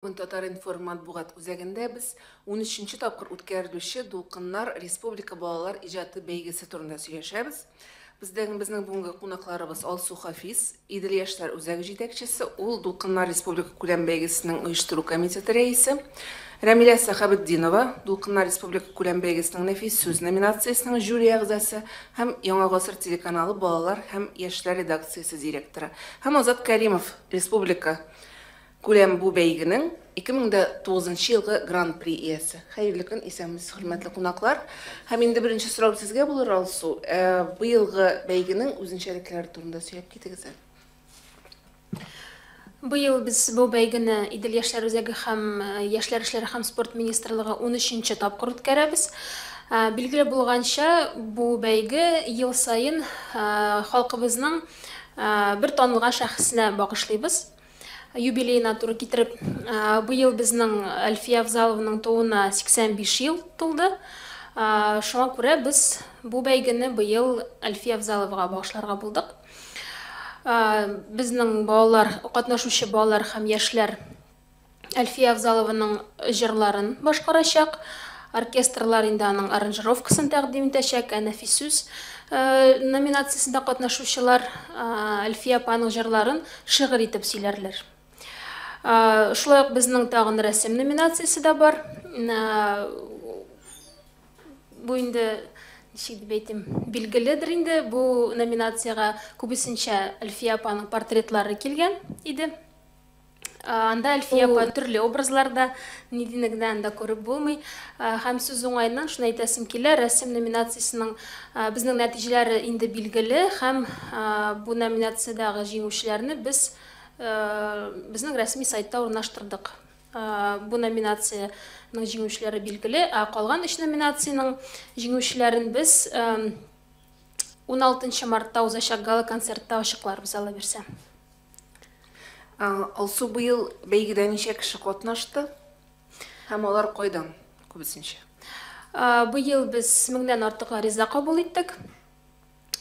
Бүген Татар-информ матбугат үзәгендә без 13 тапкыр үткәрелүче Дулкыннар республика балалар иҗаты бәйгесе турында сөйләшәбез. Бездән безнең бүгенге кунакларыбыз Алсу Хафиз, Идел яшьләр үзәге җитәкчесе, ул Дулкыннар республика күләм бәйгесенең оештыру комитеты рәисе. Рәмилә Сәхәбетдинова, Дулкыннар республика күләм бәйгесенең нәфис сүз номинациясенең жюри әгъзасы һәм Яңа гасыр телеканалы балалар һәм яшьләр редакциясе директоры. Һәм Азат Кәримов, республика күләм бу бәйгенең 2009 елгы гран-при иясе. Хәерле көн, исәнмесез, хөрмәтле кунаклар. Һәм инде беренче сорау сезгә булыр, Алсу. Быелгы бәйгенең үзенчәлекләре турында сөйләп китегез әле. Быел без бу бәйгене Идел яшьләр үзәге һәм Яшьләр эшләре һәм спорт министрлыгы 13 тапкыр үткәрәбез. Билгеле булганча, бу бәйге ел саен халкыбызның бер танылган шәхесенә багышлыйбыз. Юбилеена туры китереп, быел безнең Әлфия Авзалованың тууына 85 ел тулды. Шуңа күрә без бу бәйгене быел Әлфия Авзаловага багышларга булдык. Безнең балалар, катнашучы балалар һәм яшьләр Әлфия Авзалованың җырларын башкарачак. Оркестрлар инде аның аранжировкасын тәкъдим итәчәк. Ә нәфис сүз номинациясендә катнашучылар Әлфия апаның җырларын шигырь итеп сөйләрләр. Шулай ук безнең тагын рәсем номинациясе дә бар. Бу инде, ничек дип әйтим, билгеледер инде, бу номинациягә күбесенчә Әлфия апаның портретлары килгән иде. Анда Әлфия апа төрле образларда, ниндине генә анда күреп булмый. Һәм сүз уңаеннан шуны әйтәсем килә, рәсем номинациясенең безнең нәтиҗәләре инде билгеле һәм бу номинациядәге җиңүчеләрне без безнең рәсми сайтта урнаштырдык. Бу номинациянең җиңүчеләре билгеле, ә калган өч номинациянең җиңүчеләрен без 16 мартта узачак гала-концертта ачыкларбыз, Алла бирсә. Алсу, быел бәйгедә ничә кеше катнашты һәм алар кайдан күбесенчә? Быел без меңнән артык гариза кабул иттек.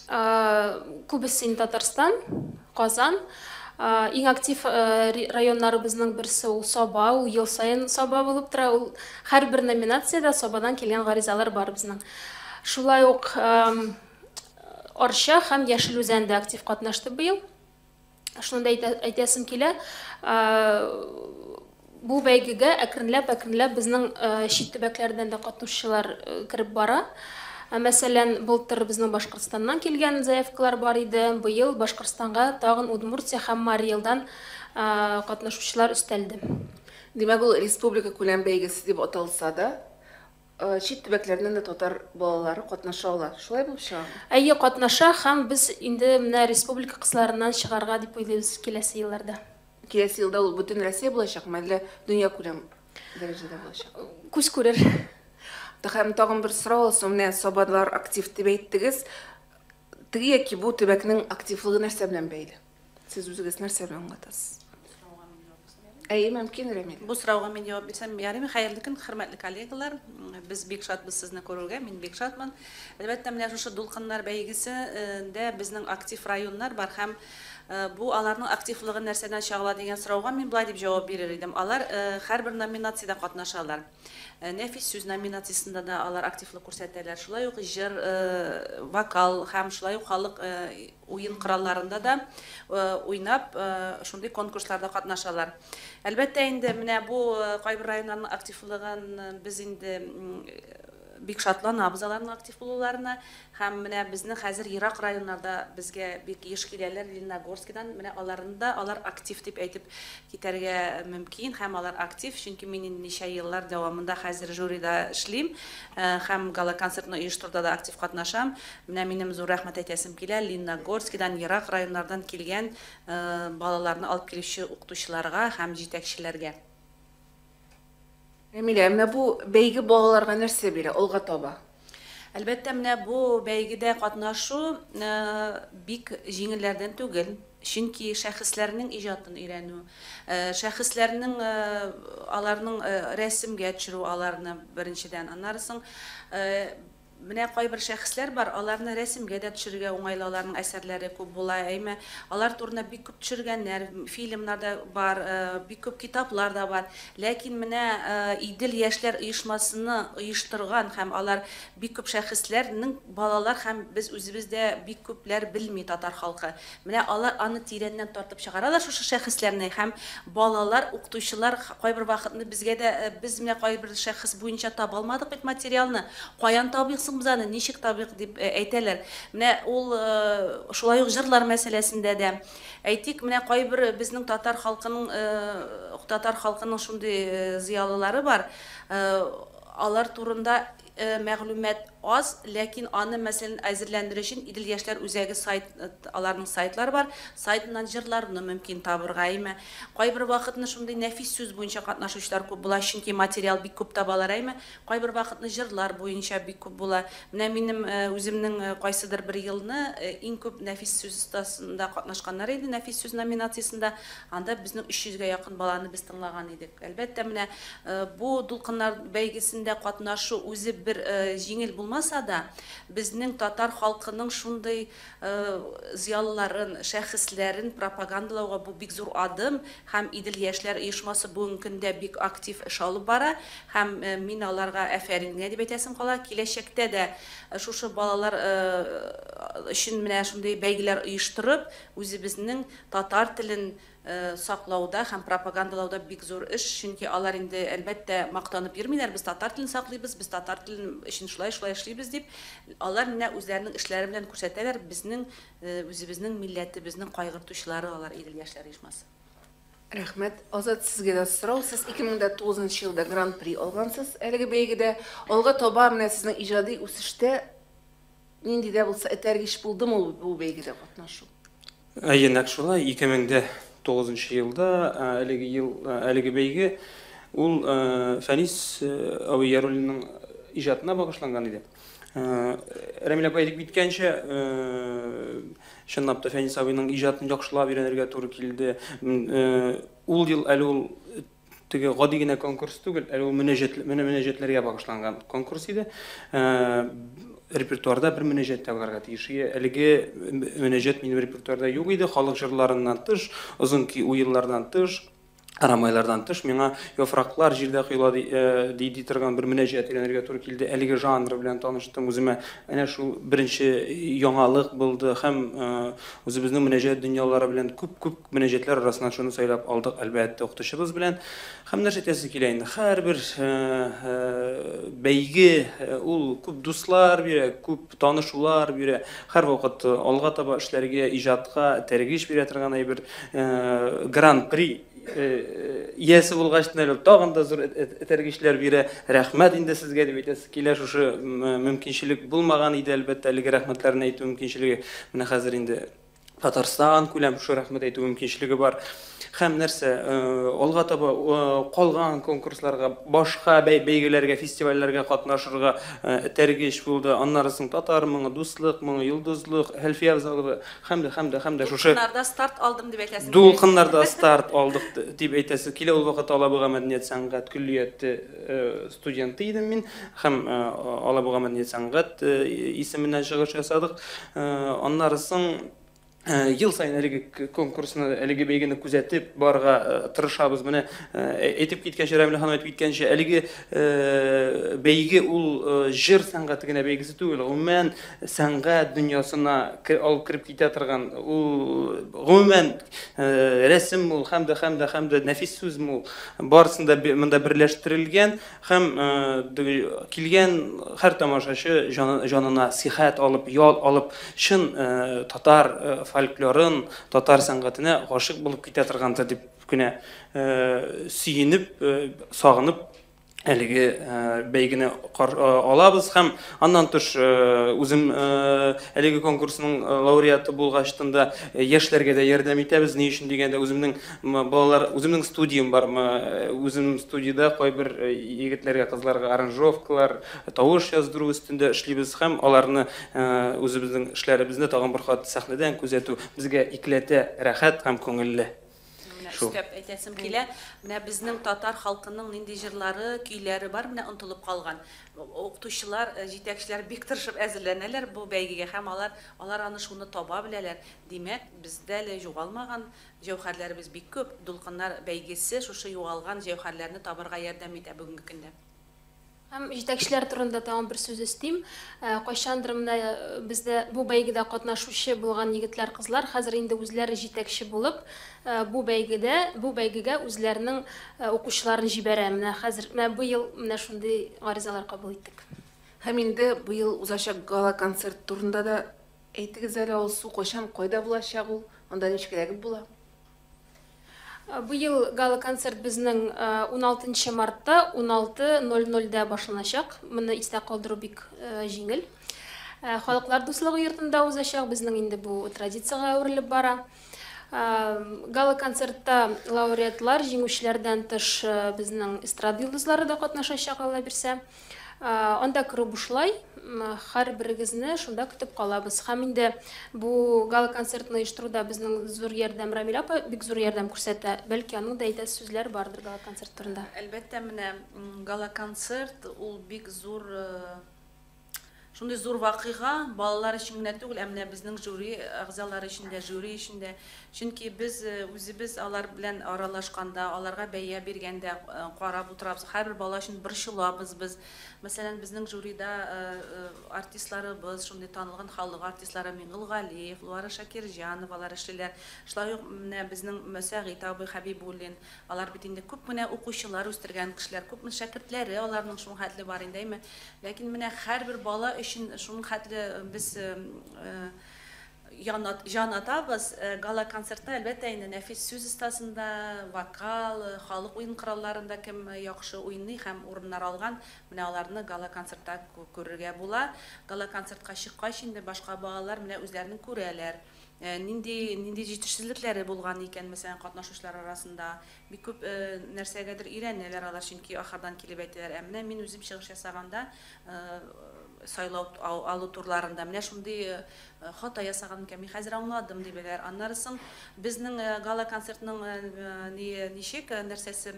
Күбесе инде Татарстан, Казан. Иң актив районнарыбызның берсе ул Саба, ул ел саен Саба булып тора. Ул һәрбер номинациядә Сабадан килгән гаризалар бар безнең. Шулай ук Арча һәм Яшел Үзән дә актив катнашты быел. Шуны да әйтәсем килә, бу бәйгегә әкренләп-әкренләп безнең чит төбәкләрдән дә катнашучылар кереп бара. Мәсәлән, былтыр безнең Башкортстаннан килгән заявкалар бар иде, быел Башкортстанга тагын Удмуртия һәм Марий Элдан катнашучылар өстәлде. Димәк, ул республика күләм бәйгесе дип аталса да, чит төбәкләрдән дә татар балалары катнаша ала. Шулай булып чыгамы? Әйе, катнаша һәм без инде менә республика кызларыннан чыгарга дип уйлыйбыз киләсе елларда. Киләсе елда ул бөтен Россия булачакмы, әллә дөньякүләм дәрәҗәдә булачак? Күз күрер. Һәм тагын бер сорау алсам, менә сабалар актив дип әйттегез. Теге яки бу төбәкнең активлыгы нәрсә белән бәйле? Сез үзегез нәрсә белән аңлатасыз? Әйе, мөмкин, Рәмил. Бу сорауга мин җавап бирсәм, ярыймы? Хәерле көн, хөрмәтле коллегалар. Без бик шатбыз сезне күрүгә, мин бик шатмын. Әлбәттә, менә шушы Дулкыннар бәйгесендә безнең актив районнар бар һәм бу аларның активлыгы нәрсәдән чагыла дигән сорауга мин болай дип җавап бирер идем. Алар һәрбер номинациядә катнашалар. Нәфис сүз номинациясендә дә алар активлык күрсәтәләр. Шулай ук җыр, вокал һәм шулай ук халык уен коралларында да уйнап, шундый конкурсларда катнашалар. Әлбәттә инде, менә бу кайбер районнарның активлыгын без инде бик шатланабыз аларның актив булуларына. Һәм менә безнең хәзер ерак районнарда безгә бик еш киләләр, Лениногорскидан, менә аларны да алар актив дип әйтеп китәргә мөмкин, һәм алар актив, чөнки мин инде ничә еллар дәвамында хәзер жюрида эшлим һәм гала-концертны оештыруда да актив катнашам. Менә минем зур рәхмәт әйтәсем килә Лениногорскидан, ерак районнардан килгән балаларны алып килүче укытучыларга һәм җитәкчеләргә. Рәмилә, менә бу бәйге балаларга нәрсә бирә алга таба? Әлбәттә, менә бу бәйгедә катнашу бик җиңелләрдән түгел. Чөнки шәхесләрнең иҗатын өйрәнү, шәхесләрнең аларның рәсемгә төшерү аларны беренчедән, аннары соң Менә кайбер шәхесләр бар, аларны рәсемгә дә төшерергә уңайлы, аларның әсәрләре күп була, әйме. Алар турында бик күп төшергәннәр, фильмнар да бар, бик күп китаплар да бар. Ләкин менә Идел яшьләр оешмасыны оештырган һәм алар бик күп шәхесләрнең балалар һәм без үзебез дә бик күпләр белми татар халкы. Менә алар аны тирәннән тартып чыгаралар шушы шәхесләрне һәм балалар, укытучылар кайбер вакытны безгә дә без менә кайбер шәхес буенча таба алмадык бит материалны. Каян табыйк соң без аны, ничек табыйк дип әйтәләр. Менә ул шулай ук җырлар мәсьәләсендә дә. Әйтик, менә кайбер безнең татар халкының шундый зыялылары бар. Алар турында мәгълүмат аз, ләкин аны, мәсәлән, әзерләндерү өчен Идел яшьләр үзәге сайт, аларның сайтлары бар. Сайтыннан җырларны мөмкин табырга, әйме. Кайбер вакытны шундый нәфис сүз буенча катнашучылар күп була, чөнки материал бик күп табалар, әйме. Кайбер вакытны җырлар буенча бик күп була. Менә минем үземнең кайсыдыр бер елны иң күп нәфис сүз остасында катнашканнар иде, нәфис сүз номинациясендә. Анда безнең 300гә якын баланы без тыңлаган идек. Әлбәттә, менә бу Дулкыннар бәйгесендә катнашу үзе бер җиңел булмаса да, безнең татар халкының шундый зыялыларын, шәхесләрен пропагандалауга бу бик зур адым һәм Идел яшьләр оешмасы бүгенге көндә бик актив эш алып бара һәм мин аларга афәрин генә дип әйтәсем кала. Киләчәктә дә шушы балалар өчен менә шундый бәйгеләр оештырып, үзебезнең татар телен саклауда һәм пропагандалауда бик зур эш, чөнки алар инде, әлбәттә, мактанып йөрмиләр, без татар телен саклыйбыз, без татар телен өчен шулай-шулай эшлибез дип. Алар менә үзләренең эшләре белән күрсәтәләр, безнең үзебезнең милләтебезнең кайгыртучылары алар, Идел яшьләр оешмасы. Рәхмәт. Азат, сезгә дә сорау. Сез 2009 елда Гран-при алгансыз әлеге бәйгедә. Алга таба менә сезнең иҗади үсештә нинди дә булса этәргеч булдымы ул бу бәйгедә катнашу? Әйе, нәкъ шулай. 2009 елда әлеге ел, әлеге бәйге ул Фәнис абый Яруллинның иҗатына багышланган иде. Рәмилә апа әйтеп киткәнчә, чынлап та Фәнис абыйның иҗатын яхшылап өйрәнергә туры килде. Ул ел әле ул теге гади генә конкурс түгел, әле ул мөнәҗәт, менә мөнәҗәтләргә багышланган конкурс иде. Репертуарда бер мөнәҗәт табарга тиеш. Әлеге мөнәҗәт минем репертуарда юк иде, халык җырларыннан тыш, озын көй уеннардан тыш, Рамайлардан тыш миңа яфраклар җирдә коела ди торган бер мөнәҗәт өйрәнергә туры килде. Әлеге жанр белән таныштым үземә. Әнә шул беренче яңалык булды һәм үзебезнең мөнәҗәт дөньялары белән күп-күп мөнәҗәтләр арасыннан шуны сайлап алдык, әлбәттә, укытучыбыз белән. Һәм нәрсә әйтәсе килә инде, һәрбер бәйге ул күп дуслар бирә, күп танышулар бирә, һәрвакыт алга таба эшләргә, иҗатка этәргеч бирә торган әйбер. Гран-при иясе булгач әле тагын да зур этәргечләр бирә. Рәхмәт инде сезгә дип әйтәсе килә. Шушы мөмкинчелек булмаган иде, әлбәттә, әлеге рәхмәтләрне әйтү мөмкинчелеге. Менә хәзер инде Татарстан күләм шушы рәхмәт әйтү мөмкинчелеге бар. Һәм нәрсә, алга таба калган конкурсларга, башка бәйгеләргә, фестивальләргә катнашырга этәргеч булды. Аннары соң Татар моңы, Дуслык моңы, Йолдызлык, Әлфия Авзалова һәм дә, һәм дә, һәм дә шушы Дулкыннарда старт алдым дип әйтәсең. Дулкыннарда старт алдык дип әйтәсе килә. Ул вакытта Алабуга мәдәният сәнгать көллияте студенты идем мин һәм Алабуга мәдәният сәнгать исеменнән чыгыш ясадык. Аннары соң ел саен әлеге конкурсны, әлеге бәйгене күзәтеп барырга тырышабыз. Менә әйтеп киткәнчә, Рәмилә ханым әйтеп киткәнчә, әлеге бәйге ул җыр сәнгате генә бәйгесе түгел, гомумән сәнгать дөньясына алып кереп китә торган, ул гомумән рәсем ул, һәм дә, һәм дә, һәм дә нәфис сүз ул, барысын да монда берләштерелгән һәм килгән һәр тамашачы җанына сихәт алып, ял алып, чын татар фольклорын, татар сәнгатенә гашыйк булып китә торгандыр дип кенә сөенеп, сагынып әлеге бәйгене алабыз һәм аннан тыш үзем әлеге конкурсның лауреаты булгачтын да яшьләргә дә ярдәм итәбез. Ни өчен дигәндә, үземнең балалар, үземнең студиям бар. Үземнең студиядә кайбер егетләргә, кызларга аранжировкалар, тавыш яздыру өстендә эшлибез һәм аларны үзебезнең эшләребезне тагын бер кат сәхнәдән күзәтү безгә икеләтә рәхәт һәм күңелле. Шул. Өстәп әйтәсем килә, менә безнең татар халкының нинди җырлары, көйләре бар, менә онытылып калган. Укытучылар, җитәкчеләр бик тырышып әзерләнәләр бу бәйгегә һәм алар аны шуны таба беләләр. Димәк, бездә әле югалмаган җәүһәрләребез бик күп. Дулкыннар бәйгесе шушы югалган җәүһәрләрне табарга ярдәм итә бүгенге көндә. Һәм җитәкчеләр турында тагын бер сүз өстим. Кайчандыр менә бездә бу бәйгедә катнашучы булган егетләр, кызлар хәзер инде үзләре җитәкче булып, бу бәйгедә, бу бәйгегә үзләренең укучыларын җибәрә. Менә хәзер, менә быел менә шундый гаризалар кабул иттек. Һәм инде быел узачак гала-концерт турында да әйтегез әле, Алсу, кайчан, кайда булачак ул, анда ничек эләгеп була? Быел гала-концерт безнең 16 мартта 16:00-дә башланачак. Моны истә калдыру бик җиңел. Халыклар дуслыгы йортында узачак. Безнең инде бу традициягә әверелеп бара. Гала-концертта лауреатлар, җиңүчеләрдән тыш безнең эстрада йолдызлары да катнашачак, Алла бирсә. Анда керү бушлай, һәрберегезне шунда көтеп калабыз. Һәм инде бу гала-концертны оештыруда безнең зур ярдәм Рамилә апа бик зур ярдәм күрсәтә. Бәлки аның да әйтәсе сүзләр бардыр гала-концерт турында. Әлбәттә, менә гала-концерт ул бик зур, шундый зур вакыйга, балалар өчен генә түгел, ә менә безнең жюри әгъзалары өчен дә, жюри өчен дә. Чөнки без үзебез алар белән аралашканда, аларга бәя биргәндә, карап утырабыз. Һәрбер бала өчен борчылабыз без. Мәсәлән, безнең жюрида артистларыбыз, шундый танылган халык артистлары Миңгол Галиев, Луара Шакирҗановалар эшлиләр. Шулай ук менә безнең Сәгыйть абый Хәбибуллин, алар бит инде күп кенә укучылар үстергән кешеләр, күпме шәкертләре аларның шуның хәтле бар инде, әйме? Ләкин менә һәрбер бала өчен шуның хәтле без җан атабыз. Гала-концертта әлбәттә инде нәфис сүз остасында, вокал, халык уен коралларында кем яхшы уйный һәм урыннар алган, менә аларны гала-концертта күрергә була. Гала-концертка чыккач инде башка балалар менә үзләрен күрәләр. Нинди җитешсезлекләре булган икән, мәсәлән, катнашучылар арасында бик күп нәрсәгәдер өйрәнәләр алар, чөнки ахырдан килеп әйтәләр, ә менә мин үзем чыгыш ясаганда сайлау алу турларында менә шундый хата ясаган икән, мин хәзер аңладым дип әйтәләр. Аннары соң безнең гала-концертның ничек нәрсәсе,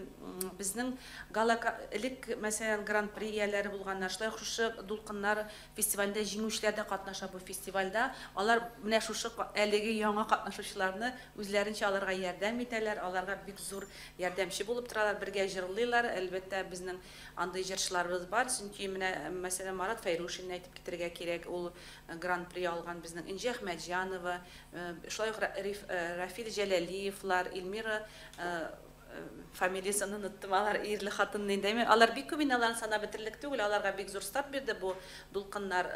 безнең гала элек, мәсәлән, гран-при ияләре булганнар, шулай ук шушы Дулкыннар фестивалендә җиңүчеләр дә катнаша бу фестивальдә. Алар менә шушы әлеге яңа катнашучыларны үзләренчә аларга ярдәм итәләр, аларга бик зур ярдәмче булып торалар, бергә җырлыйлар. Әлбәттә, безнең андый җырчыларыбыз бар, чөнки менә, мәсәлән, Марат Фәйрушинны әйтеп китәргә кирәк, ул гран-при алган безнең Энҗе Әхмәтҗанова, шулай ук Рафил Җәләлиевлар, Эльмира фамилиясен оныттым, алар ирле хатынны инде. Әмма алар бик күп инде, аларны санап бетерерлек түгел, аларга бик зур старт бирде бу Дулкыннар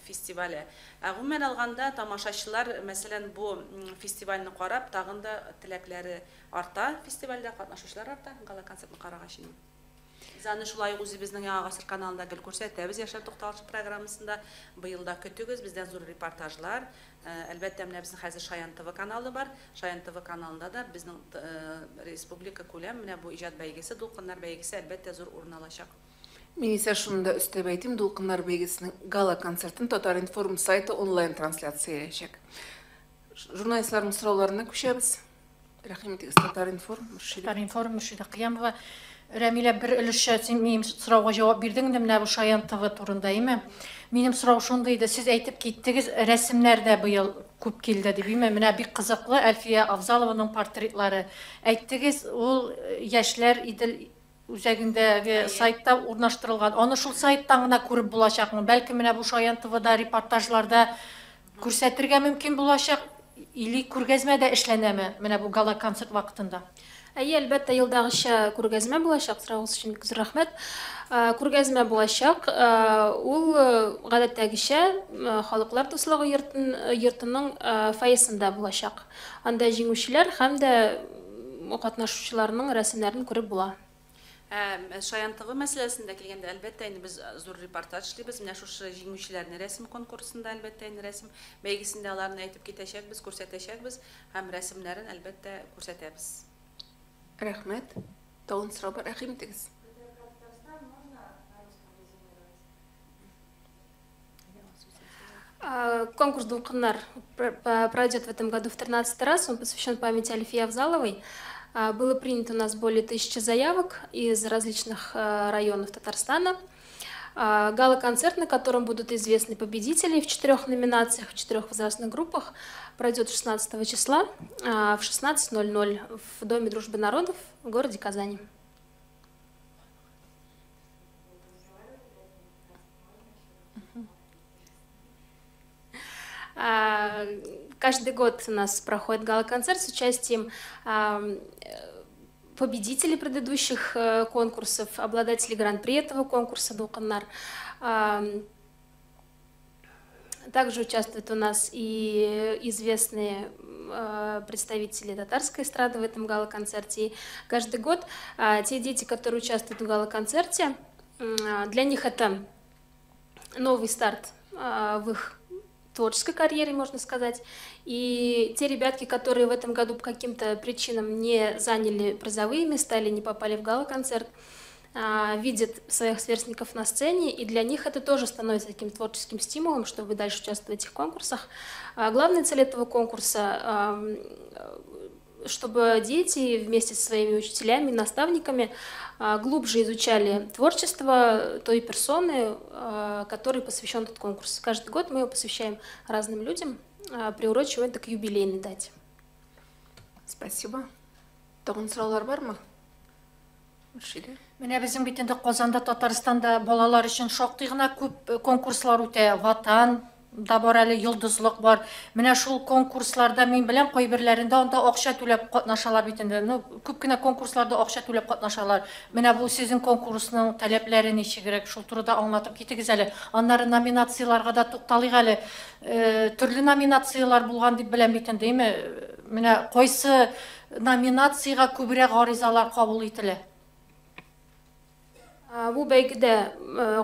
фестивале. Ә гомумән алганда тамашачылар, мәсәлән, бу фестивальне карап, тагын да теләкләре арта, фестивальдә катнашучылар арта, гала-концертны карагач инде. Без аны шулай ук үзебезнең Яңа гасыр каналында гел күрсәтәбез, Яшьләр тукталышы программасында. Быел да көтегез, бездән зур репортажлар. Әлбәттә, менә безнең хәзер Шаян ТВ каналы бар. Шаян ТВ каналында да безнең республика күләм менә бу иҗат бәйгесе, Дулкыннар бәйгесе әлбәттә зур урын алачак. Мин исә шуны да өстәп әйтим, Дулкыннар бәйгесенең гала-концертын Татар-информ сайты онлайн трансляцияләячәк. Журналистларның сорауларына күчәбез. Рәхим итегез, Татар-информ, Мөршидә. Татар-информ, Мөршидә Кыямова. Рәмилә, бер өлешчә син минем сорауга җавап бирдең инде, менә бу Шаян ТВ турында, әйме? Минем сорау шундый иде, сез әйтеп киттегез, рәсемнәр дә быел күп килде дип, әйме? Менә бик кызыклы Әлфия Авзалованың портретлары. Әйттегез, ул яшьләр Идел үзәгендәге сайтта урнаштырылган. Аны шул сайттан гына күреп булачакмы? Бәлки менә бу Шаян ТВда репортажларда күрсәтергә мөмкин булачак, или күргәзмә дә эшләнәме менә бу гала-концерт вакытында? Әйе, әлбәттә, елдагыча күргәзмә булачак. Сораугыз өчен бик зур рәхмәт. Күргәзмә булачак. Ул гадәттәгечә Халыклар дуслыгы йортының фойесында булачак. Анда җиңүчеләр һәм дә катнашучыларның рәсемнәрен күреп була. Шаян ТВ мәсьәләсендә килгәндә, әлбәттә, инде без зур репортаж эшлибез. Менә шушы җиңүчеләрне рәсем конкурсында, әлбәттә, инде рәсем бәйгесендә аларны әйтеп китәчәкбез, күрсәтәчәкбез һәм рәсемнәрен, әлбәттә, күрсәтәбез. Рәхмәт. Тагын сорау бар, рәхим итегез. Конкурс Дулкыннар пройдет в этом году в 13-й раз. Он посвящен памяти Альфии Авзаловой. Было принято у нас более 1000 заявок из различных районов Татарстана. Гала-концерт, на котором будут известны победители в 4 номинациях, в 4 возрастных группах, пройдет 16 числа в 16:00 в Доме дружбы народов в городе Казани. Каждый год у нас проходит гала-концерт с участием победителей предыдущих конкурсов, обладателей гран-при этого конкурса «Дулкыннар». Также участвуют у нас и известные представители татарской эстрады в этом гала-концерте. И каждый год те дети, которые участвуют в гала-концерте, для них это новый старт в их творческой карьере, можно сказать. И те ребятки, которые в этом году по каким-то причинам не заняли призовые места или не попали в гала-концерт, видят своих сверстников на сцене, и для них это тоже становится таким творческим стимулом, чтобы дальше участвовать в этих конкурсах. Главная цель этого конкурса — чтобы дети вместе со своими учителями, наставниками глубже изучали творчество той персоны, которой посвящен этот конкурс. Каждый год мы его посвящаем разным людям, приурочиваем это к юбилейной дате. Спасибо. Тагын сораулар бармы? Менә безнең бит инде Казанда, Татарстанда балалар өчен шактый гына күп конкурслар үтә. Ватан да бар әле, Йолдызлык бар. Менә шул конкурсларда мин беләм, кайберләрендә анда акча түләп катнашалар бит инде. Ну, күп кенә конкурсларда акча түләп катнашалар. Менә бу сезнең конкурсның таләпләре ничегрәк? Шул турыда аңлатып китегез әле. Аннары номинацияләргә дә тукталыйк әле. Төрле номинацияләр булган дип беләм бит инде, әйме? Менә кайсы номинациягә күбрәк гаризалар кабул ителә? Бу бәйгедә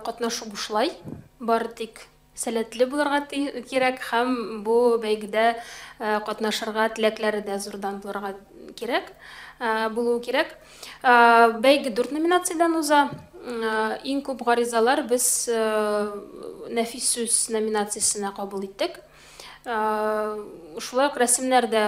катнашу бушлай, бары тик сәләтле булырга кирәк һәм бу бәйгедә катнашырга теләкләре дә зурдан булырга кирәк, булуы кирәк. Бәйге 4 номинациядән уза. Иң күп гаризалар без нәфис сүз номинациясенә кабул иттек. Шулай ук рәсемнәр дә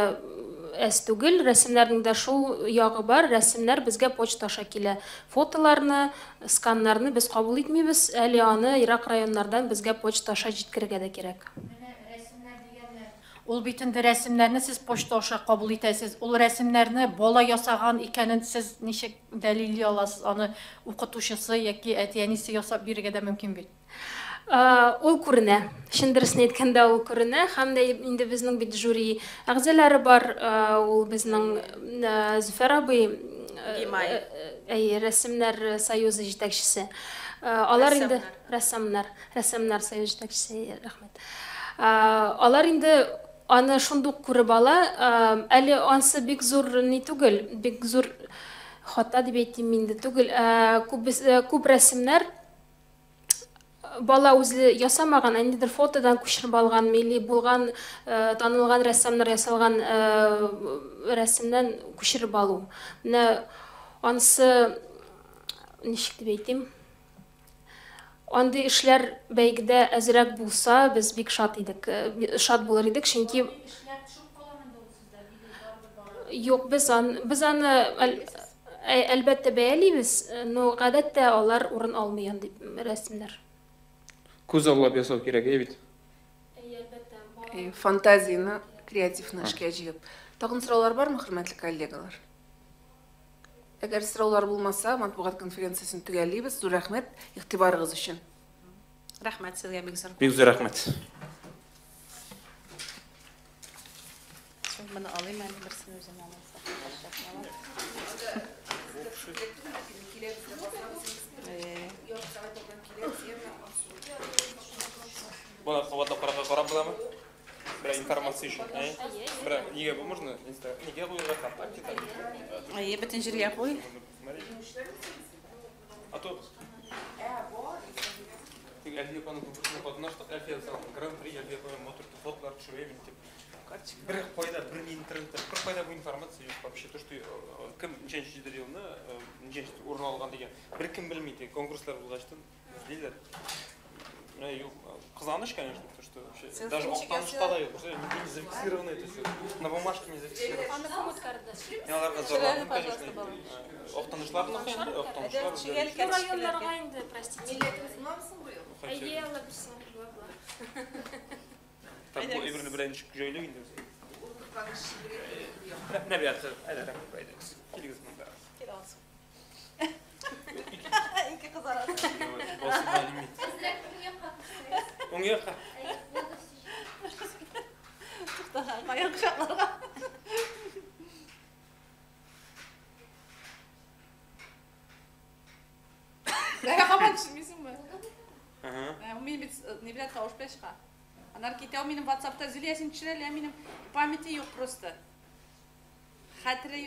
әз түгел, рәсемнәрнең дә шул ягы бар, рәсемнәр безгә почта аша килә. Фотоларны, сканнарны без кабул итмибез, әле аны ерак районнардан безгә почта аша җиткерергә дә кирәк. Менә рәсемнәр дигәндә, ул бит инде рәсемнәрне сез почта аша кабул итәсез. Ул рәсемнәрне бала ясаган икәнен сез ничек дәлилли аласыз? Аны укытучысы яки әти-әнисе ясап бирергә дә мөмкин бит. Ул күренә. Чын дөресен әйткәндә, ул күренә. Һәм дә инде безнең бит жюри әгъзалары бар. Ул безнең Зөфәр абый, Рәсемнәр союзы җитәкчесе. Алар инде рәссамнар, Рәссамнар союзы җитәкчесе, рәхмәт. Алар инде аны шундук күреп ала. Әле ансы бик зур ни түгел, бик зур хата дип әйтим инде түгел. Күп рәсемнәр бала үзе ясамаган, ниндидер фотодан күчереп алган, милли булган, танылган рәссамнар ясалган рәсемнән күчереп алу. Менә ансы, ничек дип әйтим, андый эшләр бәйгедә әзрәк булса, без бик шат идек, шат булыр идек, чөнки юк, без аны әлбәттә бәялибез, но гадәттә алар урын алмый андый рәсемнәр. Күз аллап ясау кирәк, әй бит? Фантазияны креативны эшкә җигеп. Тагын сораулар бармы, хөрмәтле коллегалар? Әгәр сораулар булмаса, матбугат конференциясен төгәллибез. Зур рәхмәт игътибарыгыз өчен. Рәхмәт сезгә бик зур. Бик зур рәхмәт. Моны алыйм әле, берсен үзем алам. Буны кабатлап карарга карап буламы? Бер информация өчен, әй? Бер нигә бу можно? Нигә куярга ВКонтакте там? Әйе, бөтен җиргә куй. А то Тик Әлфия апаның конкурсына катнаштык, Әлфия апаның гран-при, Әлфия апаның мотор фотолар төшерә бит дип. Бер кайда, бер интернетта, бер кайда бу информация юк вообще. То, что кем ничәнче елны, ничәнче урын алган дигән, бер кем белми. Конкурслар булгачтан эзлиләр. Менә юк, кызганыч, конечно, то, что вообще Син даже ничек Актанышта да юк. Нигде не зафиксировано это все. На бумажке не зафиксировано. Аны кем үткәрде? Мин аларга Төшерәле, зарландым, пожалуйста, конечно. балам. Актанышларны инде, Актанышлар Әйдә, үзләре. Бу районнарга инде, простите. Милләтебез буламы соң быел? Әйе, Алла бирсә, була, була. Так, бу әйберне белән ничек җайлыйк инде без. Менә бу якта, әйдә, рәхмәт, әйдәгез. Килегез монда. Кил алсу. Ике кыз арасы. Басып лимит. Уң якка. Тукта, каян кочакларга. Әгә һаман төшенмисеңме? Ага. Мин бит ни белән тавыш белән чыга. Аннары китә ул минем WhatsAppта Зилия син төшер әле, ә минем памяти юк просто. Хәтере юк.